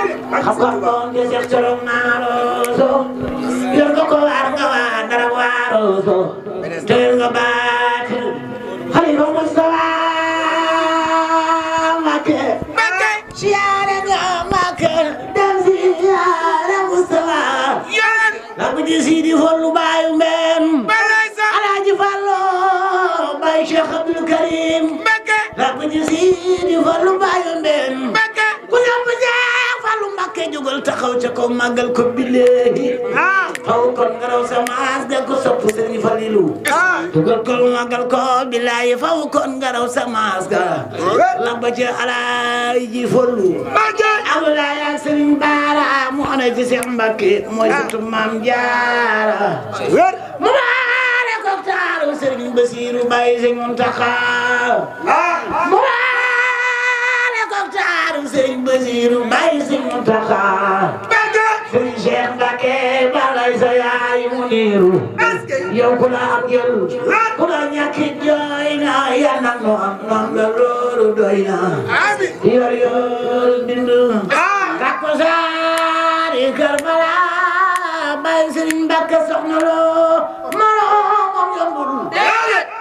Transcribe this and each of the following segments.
xam-xam doon di seex corong naaroo soo yor nga ko waar nga waa dara waaroo soo teel nga baatil Xalifa Mustafa Mbakke siyaare nga Mbakke dem siyaare Mustafa la ko ji Sidi Fallu baayu mbeen Alaaji Fallu baay Cheikh Abdul Karim la ko ji Sidi Fallu baayu mbeen ku ñëpp Cheikh Fallu Mbakke jógal taxaw ca kaw màggal ko billahi faw kon nga raw sa maas ga ko sopp Sëriñ Falilu jógal ko màggal ko billahi faw kon nga raw sa maas ga la ba ca Alaaji Fallu Abdoulaye ak Sëriñ Baara mu ana fi Cheikh Mbakke mooy sëtu Maam Jaara mu baare ko taaru Sëriñ Basiru Baay Sëriñ Muntaxa mu baare ko taaru Sëriñ Basiru Baay Sëriñ Muntaxa Sëriñ Cheikh Mbakke balay sa yaay mu niiru yow ku la am jël ku la ñàkkit jooy na ya nag no am noom la loolu doy na yor yor bindu rakko saari Karbala Baay Sëriñ Mbakke soxna loo moroomam yombul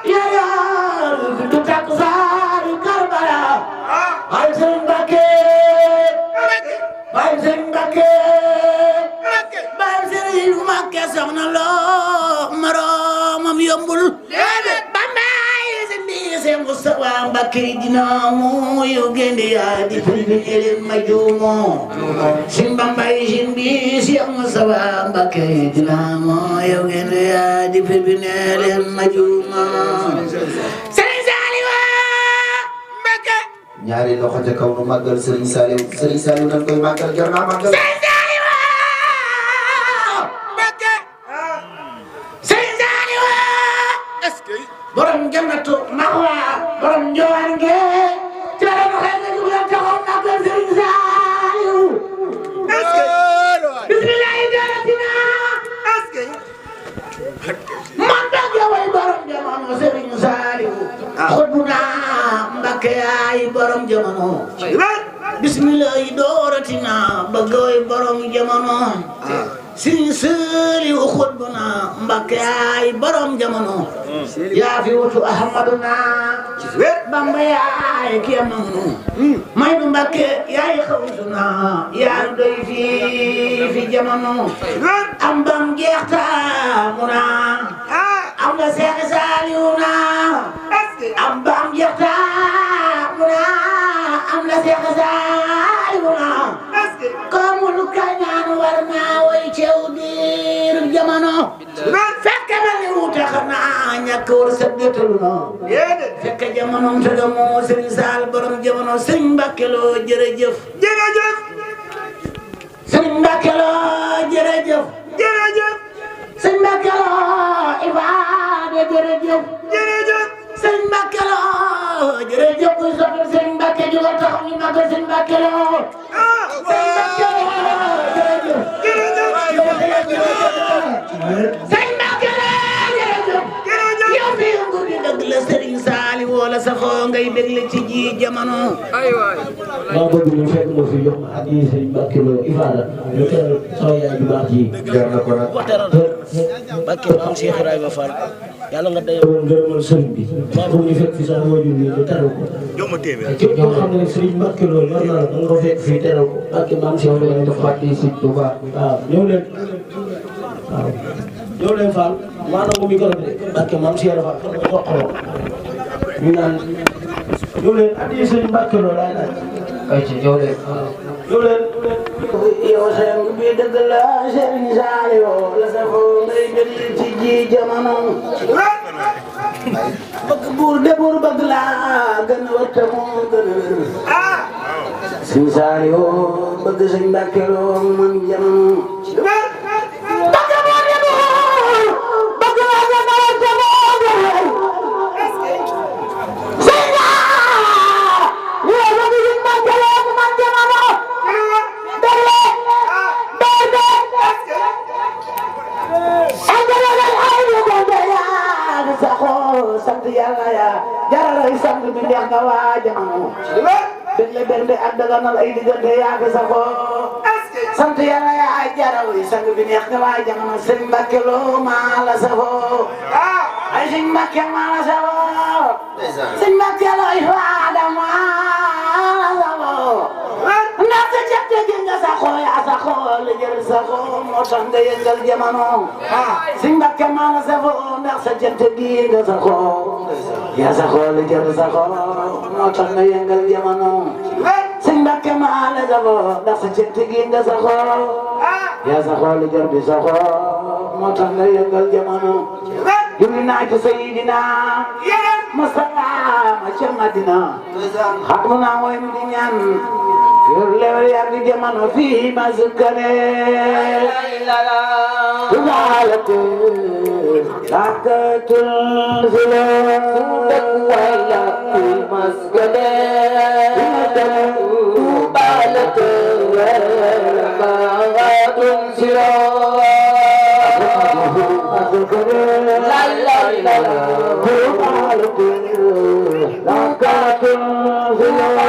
yor yor bindu rakko saari Karbala Baay Sëriñ Mbakke Baay Sëriñ Mbakke Baay Sëriñ Mbakke soxna loo moroomam yombul Bambaay Sëriñ Mustafa Mbakke dina mu yu gende yaa di privilégié ma juumo Sëriñ Bambaay Sëriñ bi Sëriñ Mustafa Mbakke dina mu yu gende yaa di privilégié ma juumo Sëriñ Saliou Mbakke ñaari loxo ca kaw nu màggal Serigne Saliou Serigne Saliou dañ koy màggal jar naa màggal Sëriñ Saliou Mbakke Sëriñ Saliou borom jannatu maxwa borom njowaan nge cara no xel nga jugal taxaw màggal Sëriñ Saliou bismillahi daratina man dag way borom jamono Sëriñ Saliou xutbuna Mbakke ay borom jamono bismillahi dooratina bëgg way borom jamono Sëriñ Saliou xutbuna Mbakke ay borom jamono yaa fi wutu Ahmaduna Bamba yaay kiyamanu may du Mbakke yaay xawsuna yaa doy fi jamono am bam jeexta muna am la Seex Saliou na am bam jeexta muna am la Seex Saliou na kamul kañaan war naa way cew diiru jamono fekk ma ni wuute xanaa ñàkk war sa détalu na fekk jamono tëgga moo Sëriñ Saal borom jamono Sëriñ Mbakke Lo jërëjëf Sëriñ Mbakke Lo jërëjëf Sëriñ Mbakke Lo ibaade jërëjëf Sëriñ Mbakke Lo jërëjëf kuy soppal Sëriñ Mbakke jógal taxaw ñu màggal Sëriñ Mbakke Lo Sëriñ Mbakke Lo jërëjëf Sëriñ Mbakke Lo jërëjëf yow fi nguur gi dëgg la Sëriñ Saliou wala safoo ngay bégle ci ji jamono maa bëgg ñu fekk ma fi jox ma addi Sëriñ Mbakke Lo ifaada ñu teral sama yaay ju baax ji jar na ko nag Mbakke maam Cheikh Ibrahima Fall yàlla nga day woon ngërëmal sëriñ bi maa bëgg ñu fekk fi sama wajur bi ñu teral ko képp koo xam ne Sëriñ Mbakke Lo yor na la da nga ko fekk fii teral ko Mbakke maam Cheikh Ibrahima def fàtte si Touba waaw ñëw leen waaw ñëw leen Fall maanaam mu micro bi de Mbakke maam Cheikh Ibrahima Fall xam nga joxoloo ñu naan ñëw leen addi Sëriñ Mbakke Lo laay laaj ay ci ñëw leen ñëw leen yow seen bi dëgg la Sëriñ Saliou la safoo ngay bégle ci ji jamono bëgg buur de buur bëgg la gën a wërta moo gën a wér Sëriñ Saliou bëgg Sëriñ Mbakke Lo man jamono bëgg buur de buur bëgg la gën a wërta moo gën a wér sant yàlla ya jaralay sant neex nga waa jamono bernde bernde ak daganal ay diggante yaa ko safoo sant yàlla yaa jaraw sang bi neex nga waa jamono sëñ Mbàkke loo maa la safoo ay sëñ Mbàkke maa la safoo sëñ Mbàkke looy faada maa la safoo ndax sa jëf gi nga saxoo yaa saxoo la jël saxoo moo tax nga yëngal jamono sëñ Mbàkke maa la safoo ndax sa jëf gi nga saxoo yaa saxoo la jël saxoo moo tax nga yëngal jamono sëñ Mbàkke maa la safoo ndax sa jëf gi nga saxoo yaa saxoo la jël bi saxoo moo tax nga yëngal jamono julli naa ci Seydina Mustafa ma ca Madina xatmu naa woy mi di ñaan yor lewer yaa di jamono fii ma sukkane tubaalate lakatul zilo wala fii ma sukkane tubaalate lakatul zilo la la la tubaalate lakatul zilo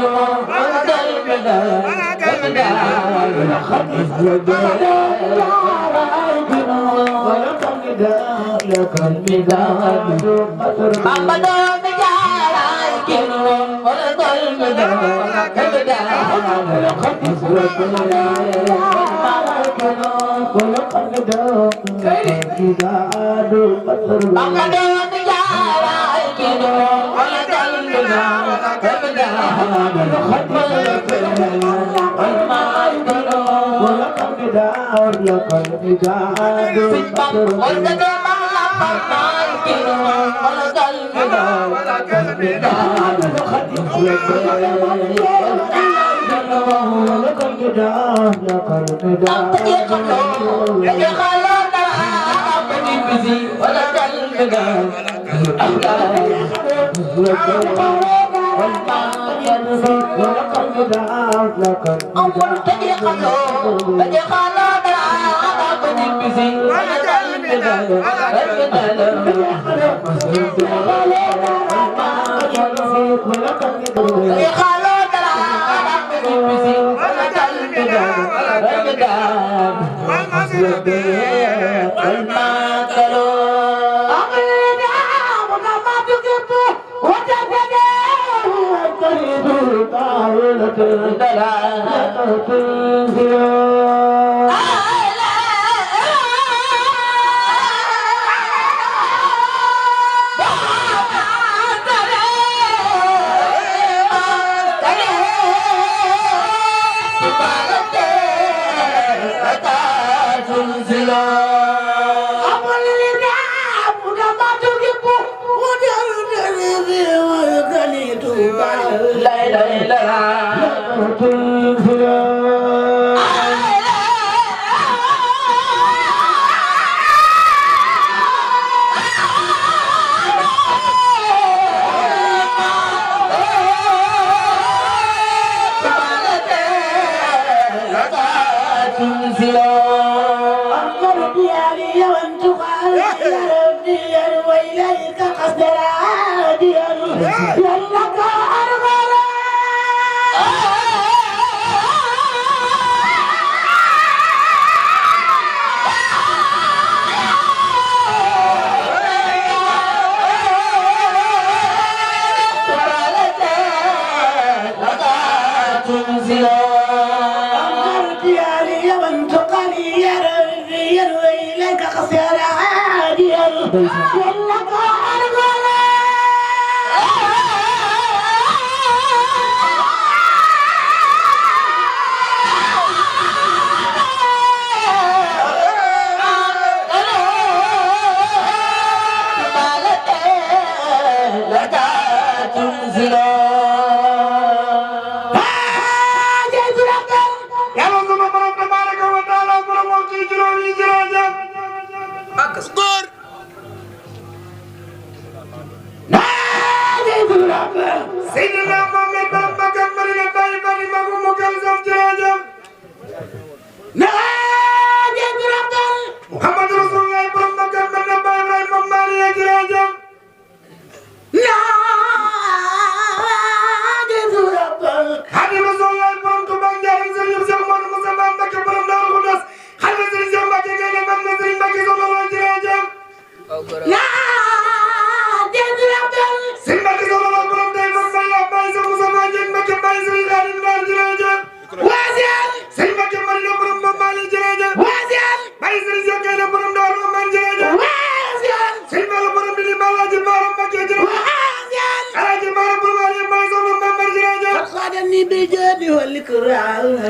Imam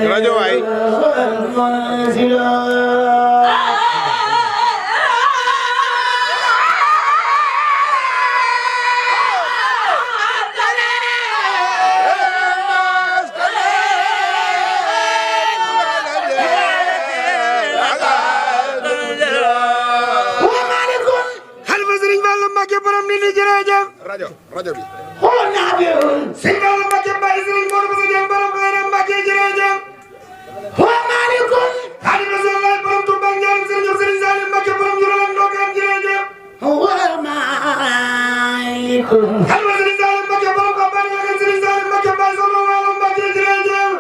rajo waay rajo bi xool naa bi sëñ Balla Mbacké Baye Serigne Modou Bousso Dieng borom Xayra Mbacké jërëjëf xool naa ni kun Xaadimu Rasuul borom Touba Ndiaye Serigne Salim Mbacké borom Juróom Ndogaan jërëjëf xool naa ni kun Xalifa Serigne Salim Mbacké borom Xabane Serigne Salim Mbacké Baye Soxna Waalo Mbacké jërëjëf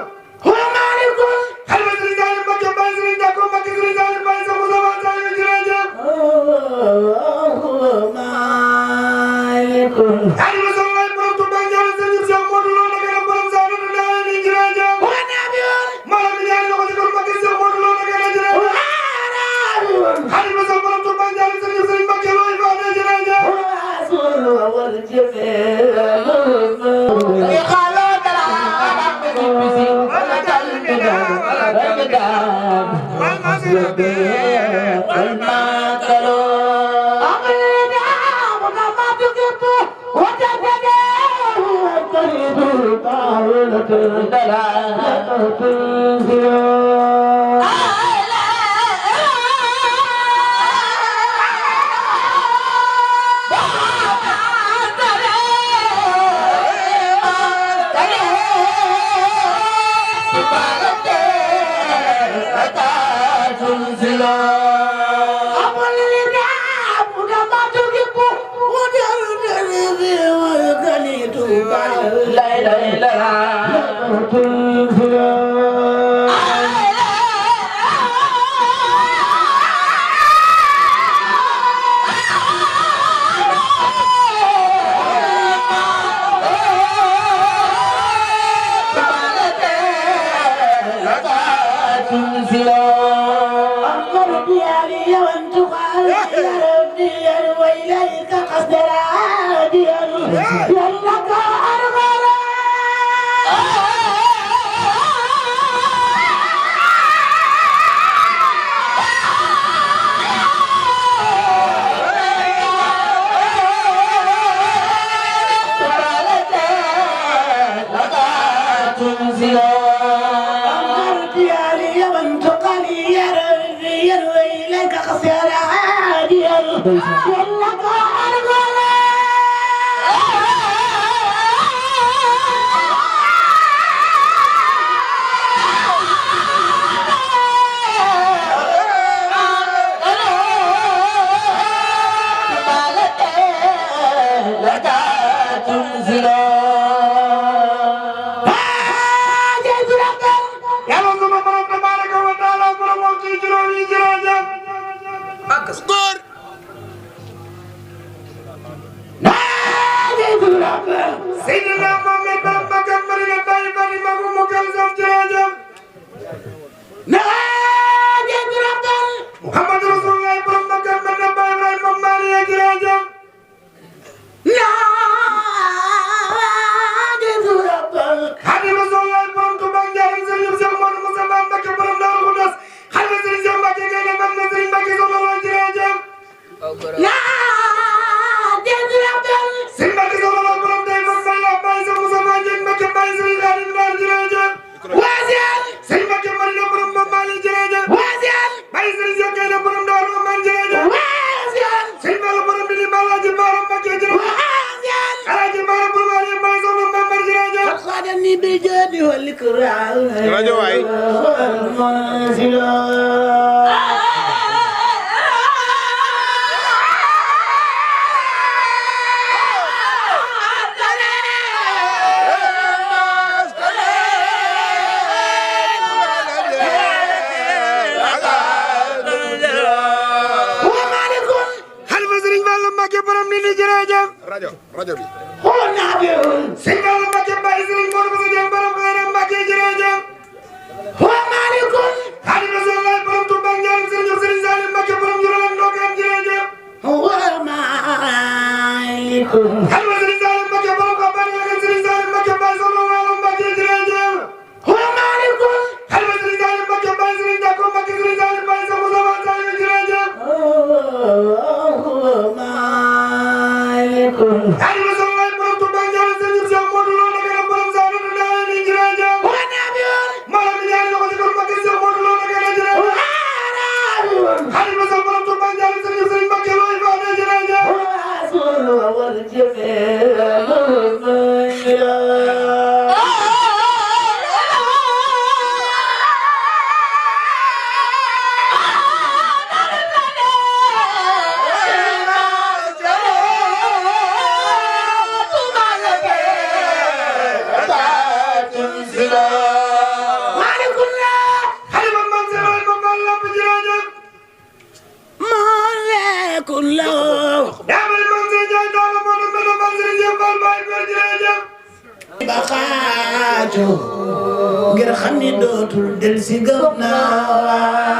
ngir xam ni dootul del si gëm naa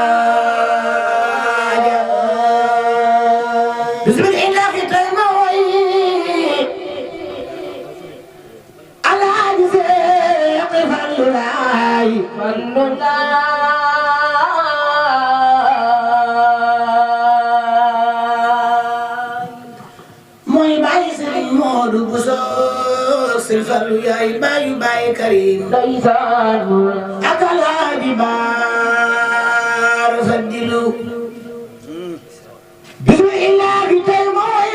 bismillah tey ma woy Alaaji Seex Fallu Laay Sëñ Fallu yaay baayu baay Karim ndeysaan ak Alaaji Baara Fadilu bismillah tey mooy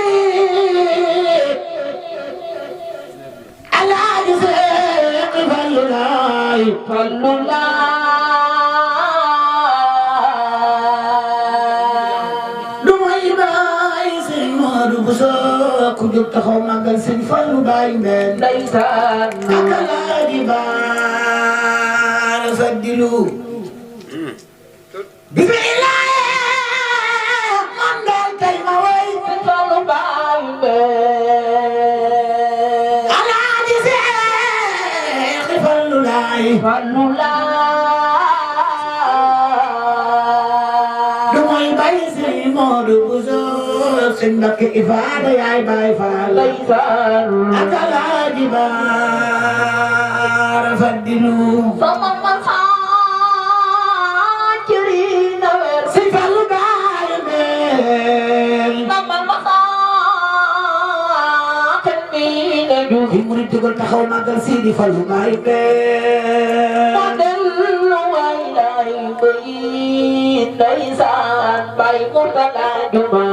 Alaaji Seex Fallu laay Fallu du mooy baay Sëñ Moodu Buso ku jóg taxaw màggal Sëñ Fallu baay mbeen ndeysaan ak Alaaji Baara Fadilu bismillah man daal tey ma way Fallu baay mbeen Alaaji Seex Fallu laay Fallu du mooy bay Sëñ Moodu Buso Sëñ Mbakke Ifaada yaay baay Faal ndeysaan ak Alaaji Baara Fadilu sama masaa cëri na weer Sëñ Fallu baay mbeen sama masaa xel mi ne ju fi murid jógal taxaw màggal Sidi Fallu baay mbeen ma dellu waay lay bëyi ndeysaan bay Murtala Juma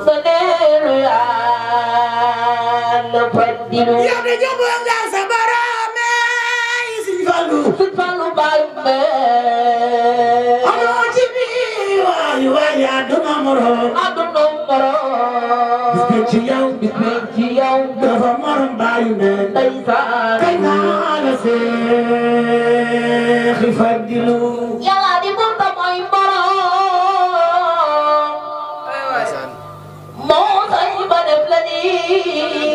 ma dellu Yàlla Fadilu yow de jóg nga sa baraame Sëñ Fallu Sëñ Fallu baay mbeen amoo ci biir waay waay àdduna morom aduna morom bis ci yow bis ci yow dafa morom baayu mbeen ndeysaan kay naa la Seex Fadilu Yàlla di bunta mooy borom moo sañ ba def la ni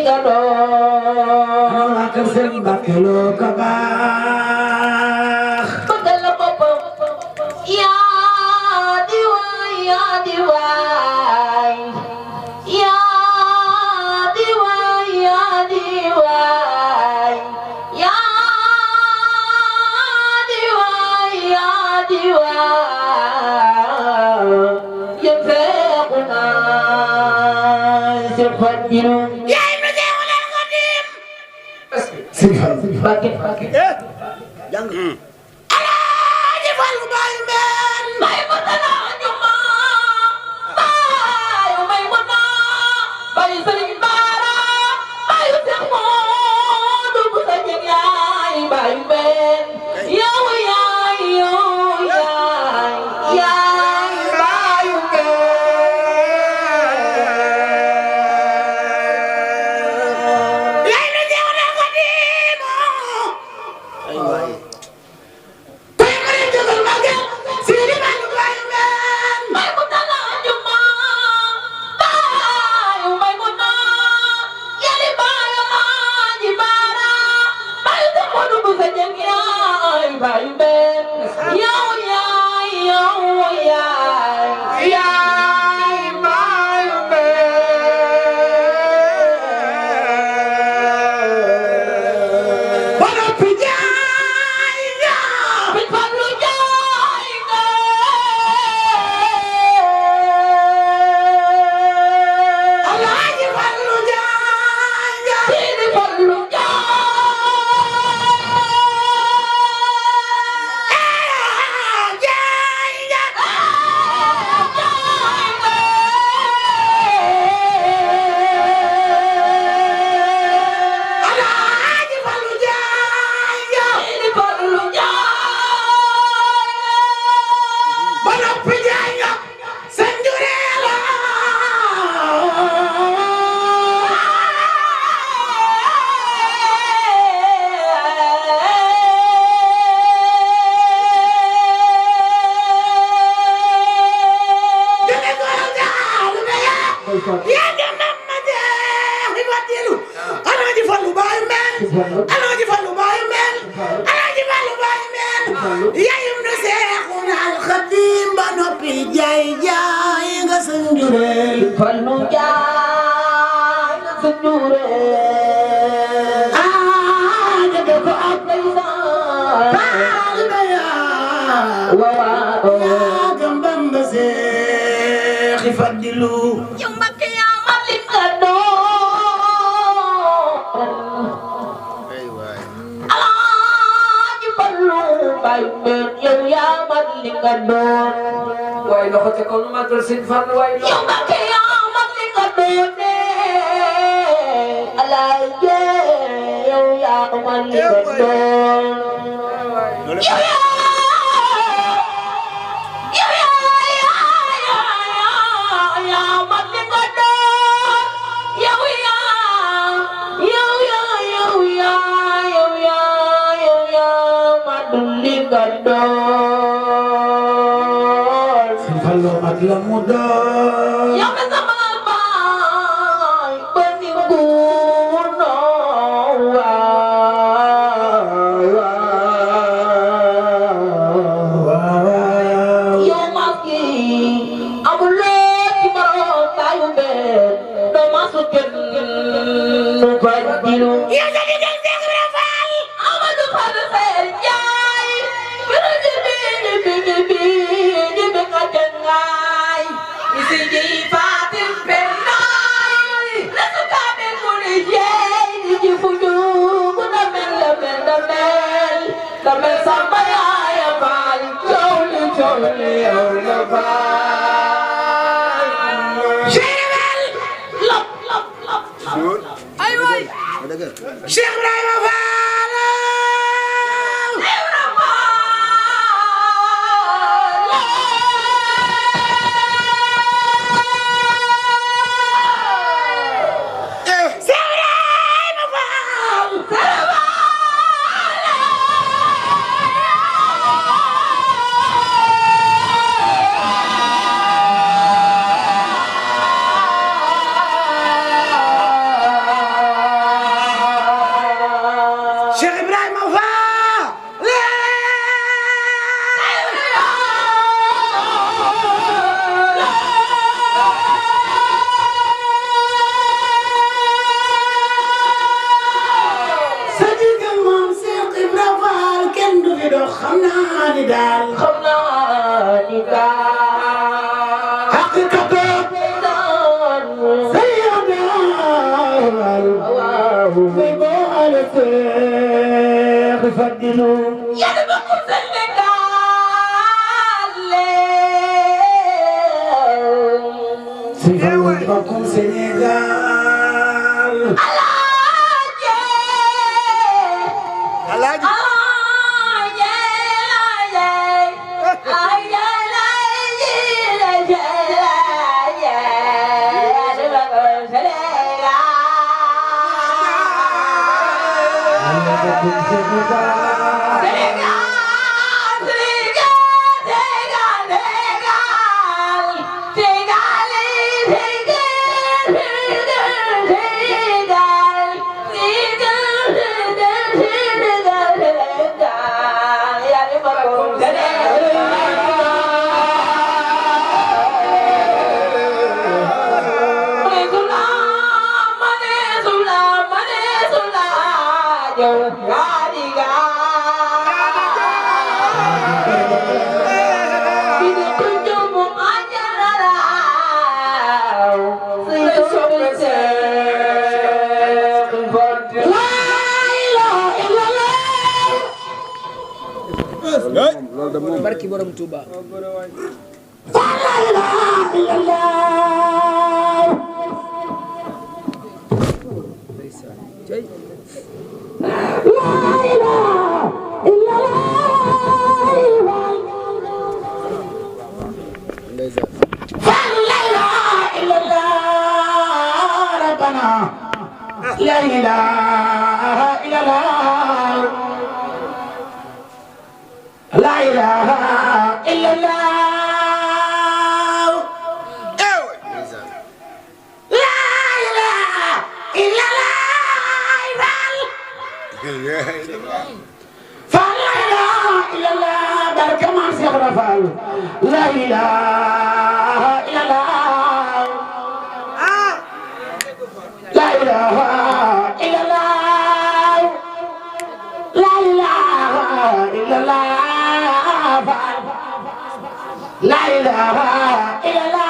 nga doon waa kër Sëñ Mbakke loo ko baax bëggal la boppam yaa di waay yaa di waay yaa di waay yaa di waay yaa di waay yaa di waay yéen feeku naa si Fadilu yaay ma jeexu leen ko dim Sëñ Fallu Mbakke Alaaji Fallu baayu mbeen may Murtala Juma bayu may Murtala bayu Sëriñ Baara bayu Seex Moodu Buso Jeng yaay bayu mbeen yow yaay bayu mbeen yaay ma jeexu leen ko dim tey ma leen jógal màggal Sidi Fallu baayu mbeen may Murtala Juma bayu may Murtala yali bayu Alaaji Baara bayu Seex Moodu Buso Jeng yaay bayu mbeen yow yaay bayu mbeen ba noppi jaay nga Sëñ Fallu jaay nga Alaaji Fallu jaay nga Sidi Fallu jaay nga Alaaji Fallu jaay nga Sidi Fallu ba noppi jaay nga sëñ Jureela deme ko jaalu me yaa nga mamma jeexi Fadilu Alaaji Fallu baayu mbeen Alaaji Fallu baayu mbeen Alaaji Fallu baayu mbeen yaayum na Seexuna Alxadiim ba noppi jaay jaay nga sëñ Jureel Fallu jaay nga Sëñ Jureel dëgg ko ab ndeysaan taal ba yaa waaw yaa gëm Bamba Seexi Fadilu yow Mbakke yaa ma li nga doon li nga doon waaye loxo ca kaw nu màggal seen fan waaye yow Mbàkke yaa man li nga doon Alaaji yow yaa man li nga doon la muda yang sama baik peningguno yo maki abulet marota yube do masukin badilu ya jadi deng rafal amadu pada serjai bini kajengai isi di fatin penai lesuka menguni jai di fudu kunamel lamel sampai ayah balik joli Allah balik Syekh lop ayo Syekh Ibrahim Fall barki borom Touba La ilaha illallah La ilaha illallah La ilaha illallah Fall La ilaha illallah barka Maam Cheikh Ibra Fall La ilaha illallah La ilaha illallah La ilaha illallah La ilaha illallah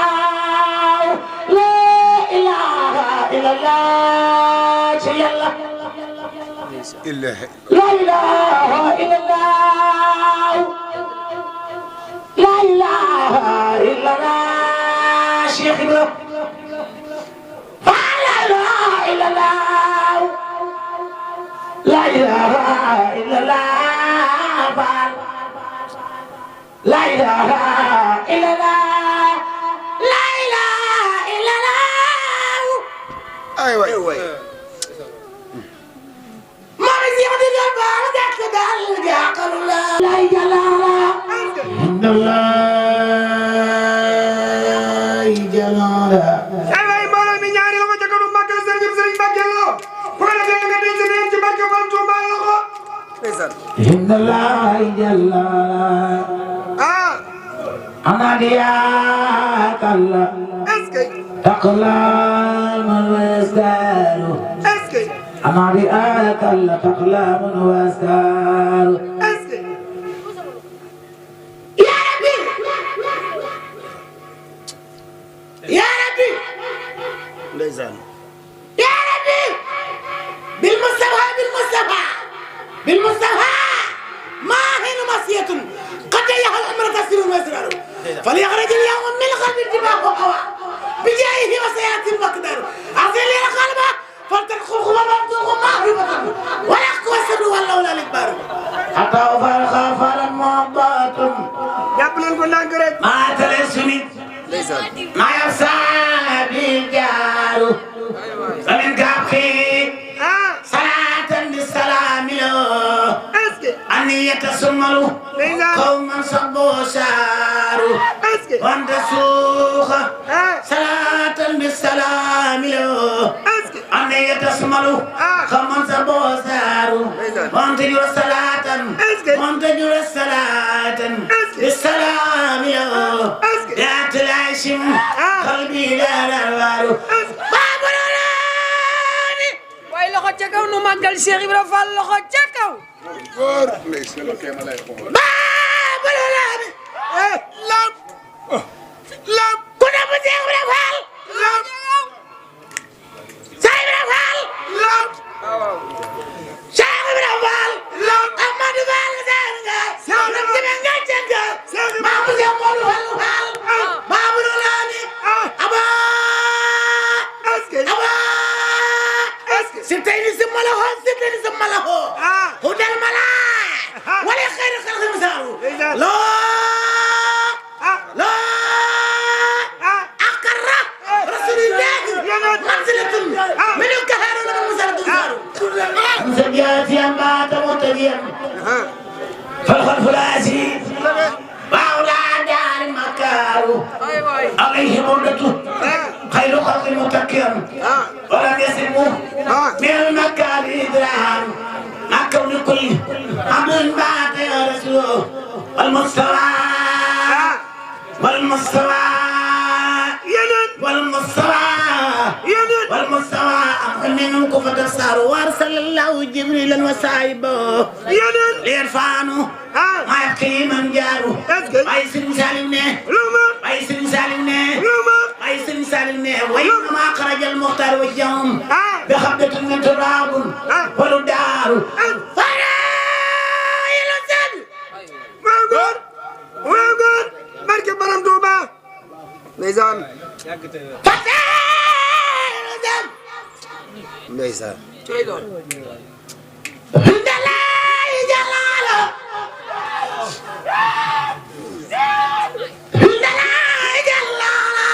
La ilaha illallah Yalla La ilaha illallah la ilaha illallah Cheikh Ibrahima la ilaha illallah la ilaha illallah la ilaha illallah la ilaha illallah ay waay moom it yéen a ngi leen baal gàtt daal jàkkaarloo la. la ilaha illallah ay waay mbooloo mi ñaari loxo ca kanam màggal Serigne Mbacke Lo bu ko defee nga denc leen ci barke Borom Touba loxo ndeysaan ah Amadiya kalla est-ce que taqlam wasdaru est-ce que Amadiya kalla taqlam wasdaru est-ce que ya rabbi ya rabbi ndeysaan ya rabbi bil mustafa ما هنا مسية قد يحل عمر كثير ومسرار فليخرج اليوم من قلب الدماغ وقوى بجاهه وسيأتي المقدار أصل إلى قلبه فلتنخل خبرته معرفة ولا قوى السر والأولى الإكبار حتى أفرخ فلما باطن jàpp leen ko ndànk rek ما تلسني ما يفسى بالجار فمن كابخي صلاة بالسلام له أن يتسملوا قوما صبوا ساروا وأنت سوخ صلاة بالسلام له أن يتسملوا قوما صبوا ساروا وأنت جر صلاة وأنت جر صلاة بالسلام له لا تلاشم قلبي لا نوار waaye loxo ca kaw nu màggal Cheikh Ibra Fall loxo ca kaw. góor ndeysaan kay ma lay xool lam ku ne bu Cheikh Ibra Fall lam Cheikh Ibra Fall lam Cheikh Ibra Fall lam Amadou Fall nga lam dina nga cenga Mamadou Cheikh Modou Fall Mamadou Lami aba ستين سمله ستين سمله هدى الملا ولا خير خلق مساو لا لا أقر رسول الله منزلة من الكهار ولا منزلة مسجات ينبات متدين فالخلف العزيز وأولاد المكارو عليه مولته خير خلق المتكئ ولم يسلموا من المكان إدرام مع كون كل أمر بعد يا رسول والمستوى والمستوى أمر منهم كفة السار وأرسل الله جبريل وصاحبه ليرفعنوا ما يبقي من جاره ما يسلم سالمني وإنما أخرج المختار وجههم بخبة من تراب ولدار فرايل الزن ويقول مركب Borom Touba ndeysaan فرايل الزن ndeysaan عند الله جلاله عند الله جلاله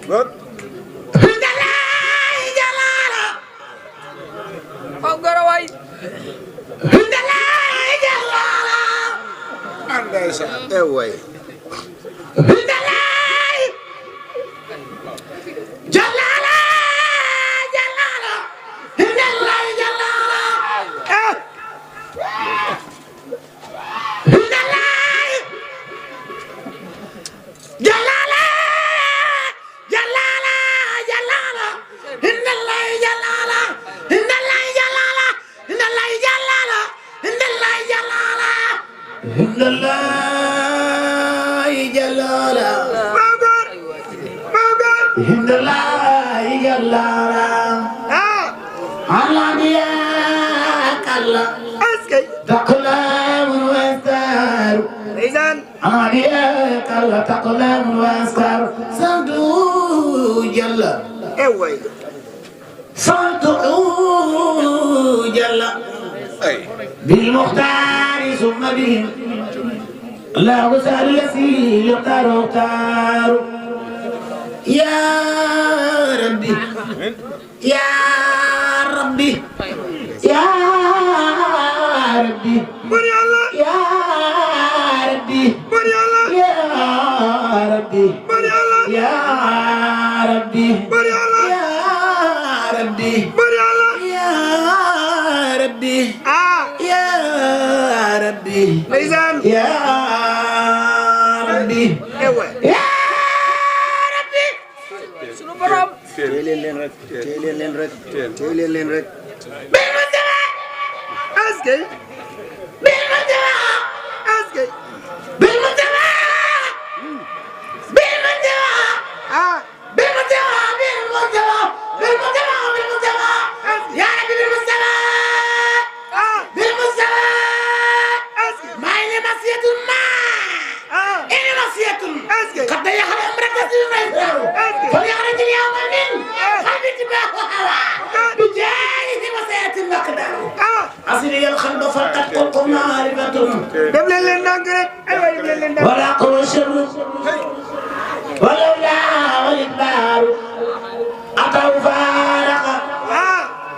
góor عند الله جلاله aw goro waay. عند الله جلاله ndeysaan waay عند الله جلاله عند الله جلاله عند الله جلاله عند الله جلاله عند الله جلاله عند الله جلاله عند الله جلاله عند الله جلاله عند الله جلاله على دياك الله تقلم وستار أنا كلا تقلم واسكر صندو جل صندو جل بالمختار ثم بهم لا وسال الذي يختار يا ربي يا ربي يا ربي يا ربي يا ربي يا ربي يا ربي يا ربي يا ربي يا ربي يا ربي sunu borom Teel leen rek أصلي الخلق فقط قلق معرفة ولا قوة شر ولولا والإدبار أتوا فارق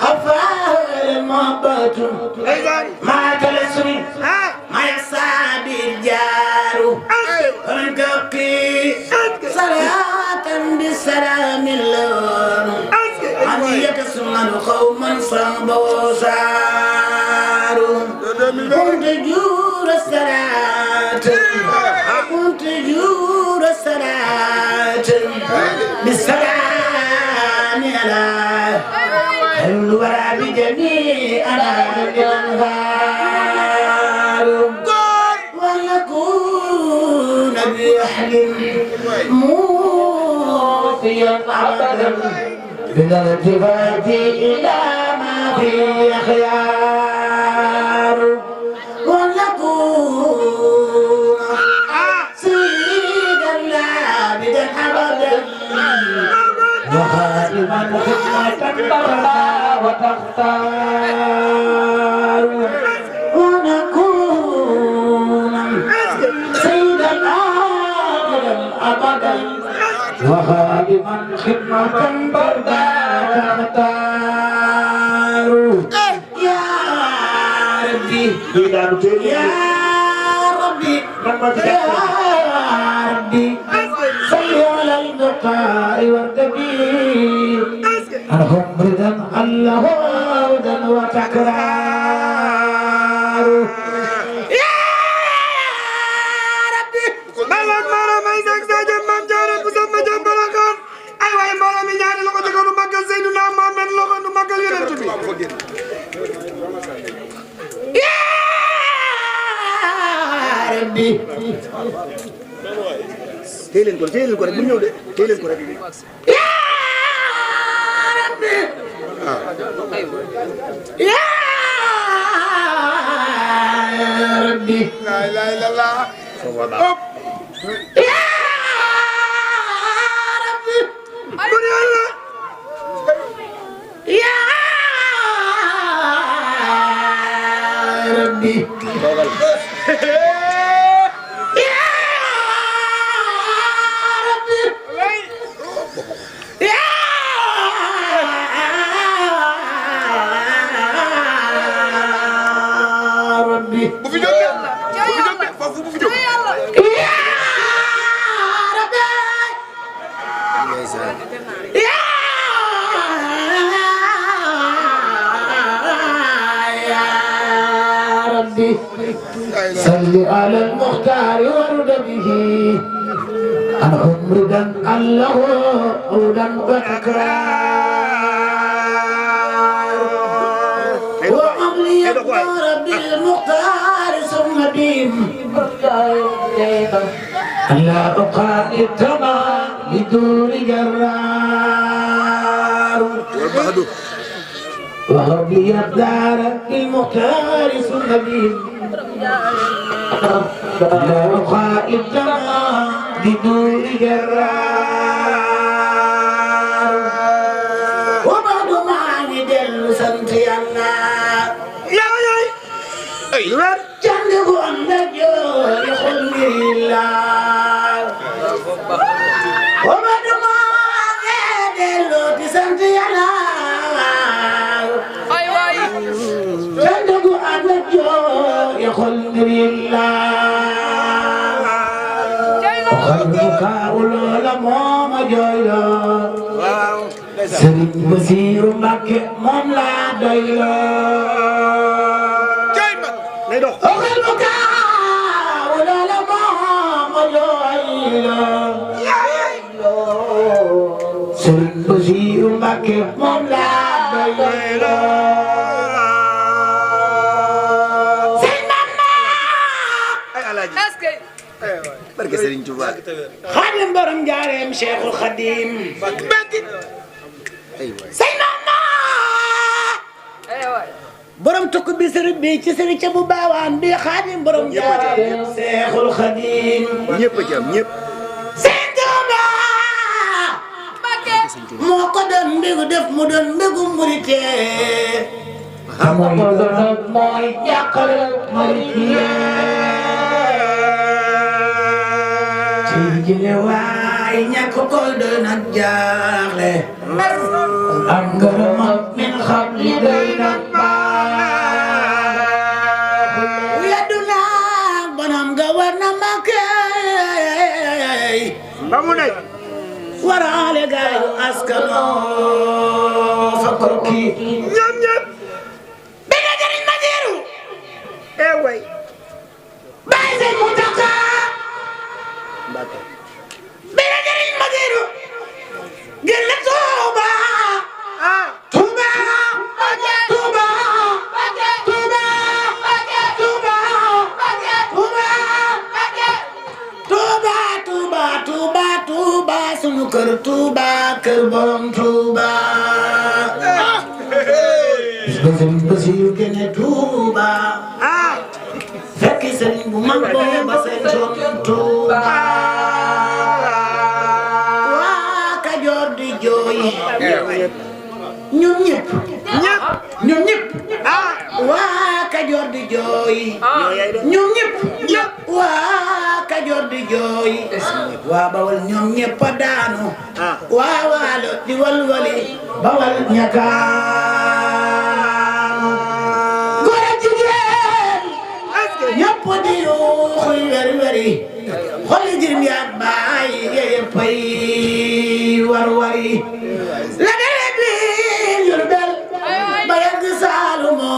أفعال المحبة ما تلسني ما يسعى بالجار ومن كبكي صلاة بالسلام اللون أن يتسمن قوما صنبوا ساروا كنت جور الصلاة كنت جور الصلاة بالسلام على الورى بجميع الأنهار ونكون بأحد موفيا أبدا من الالتفات إلى ما فيه خيار ونكون سيدا لابدا أبدا وخاتما خدمة برا وتختار ونكون سيدا لابدا أبدا وخادما خدمة بردا تختار يا ربي يا ربي يا ربي صل على المختار والنبي أرهم رضا الله هدى وتكرار يا ربي Malak mara may sagsajan mam jaran kusama jambalakan ay way mara mi ñaani lako ci ko nu magal Seydina Muhammad lako nu magal yonent bi يا ربي téeleen ko rek bu ñëw de téeleen ko rek يا ربي يا ربي la ilaha illallah يا ربي bari Allah يا ربي يا ربي يا ربي bu fi jóg de foofu bu fi jóg يا ربي يا ربي صل على المختار ورد به عن عمردا الله عودا وتكرار وعملي الدار بالمختار ثم بهم ألا أقاتل التمام بدون جرار وهب لي الدار بالمختار ثم بهم لو خائتنا بدون جرار وبعد ما ندل سنتيانا يا ايوه جنب النجو يخل الله وبعد ما ندل سنتيانا جنب النجو يخل الله وخلقك أولى ماما جايلا Sëriñ Basiru Mbàkke moom laa doyla lay dox وخلقك أولى ماما جايلا Sëriñ Basiru Mbàkke moom laa doyla barke Serigne Touba Xaadim borom njaareem Cheikhul Xadim say mama borom tukk bi sëriñ bi ci sëriñ ca bu baawaan bi Xaadim borom njaareem Cheikhul Xadim ñëpp a ci am ñëpp Sëriñ Tuuba moo ko doon mbégu def mu doon mbégu murite amoon doon mooy jàqal murite jile waay ñàkk ko doon ak jaaxle am ngërëm min xam li doy na baax weddu naa bonam nga war na ma kay ba mu nekk waraale gaayu askano fa ko kii ñoom ñëpp bi nga jëriñ ma jiiru way bàyyi seen mu takka bi nga jëriñ ma jiiru gën la Tuuba Tuuba Tuuba Tuuba Tuuba Tuuba Tuuba Tuuba Tuuba sunu kër Tuuba kër borom Tuuba bis ba sëriñ Basiru génne Tuuba fekk sëriñ bu mag booba seen coon Tuuba waa Kajoor di jooy ñoom ñëpp ñoom ñëpp waa Kajoor di jooy ñoom ñëpp waa Kajoor di jooy waa Bawol ñoom ñëpp a daanu waa Waalo di walwali Bawol ñakaanu góor ak jigéen ñëpp di yuuxu weri weri xolli jirim yaa baay yeye pay war wari la dere bi Jurbel ba yegg Saalumo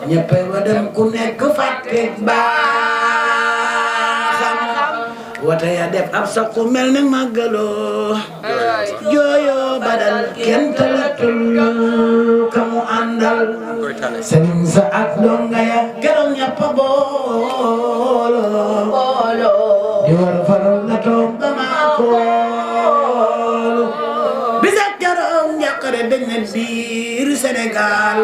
ñëppay wa dem ku nekk fàtte baaxam wata ya def ab sakku mel ne màggaloo jooyo badal kenn talatul kamu àndal sëriñ sa ak donga ya keroog ñëpp a boolo di war faral na toog ba maa koolu bisa keroog njàqare dañ ne biir Sénégal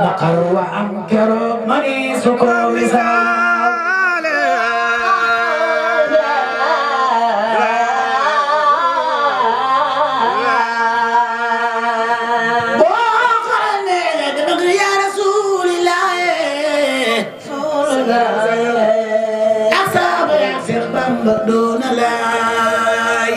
naqar wa am keroog mani su ko misaal boo xarane dama gën yaa Rasuulillah ak saaba ya Seex Bamba doona laay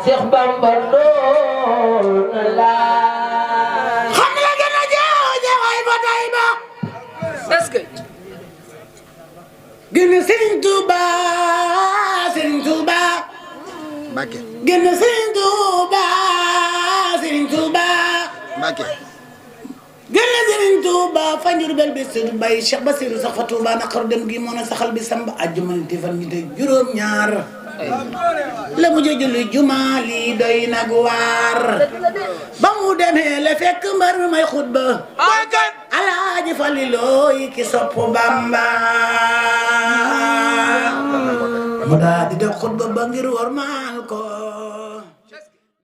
Seex Bamba doona laay xam la gën a jooje way ba tay ba est-ce que gën a Sëriñ Tuuba Sëriñ Tuuba Mbacke gën a Sëriñ Tuuba Sëriñ Tuuba Mbacke gën a Sëriñ Tuuba fa Njurbel bi Sëriñ Bay Cheikh Basiru sax fa Tuuba naqaru dem gi moo na saxal bi samba àjjuma ni fan ñi te juróom ñaar la mu julli juma li doy na gu waar ba mu demee la fekk mbar may xutba Alaaji Falilooy ki sopp Bamba mu daa di def xutba ba ngir war ma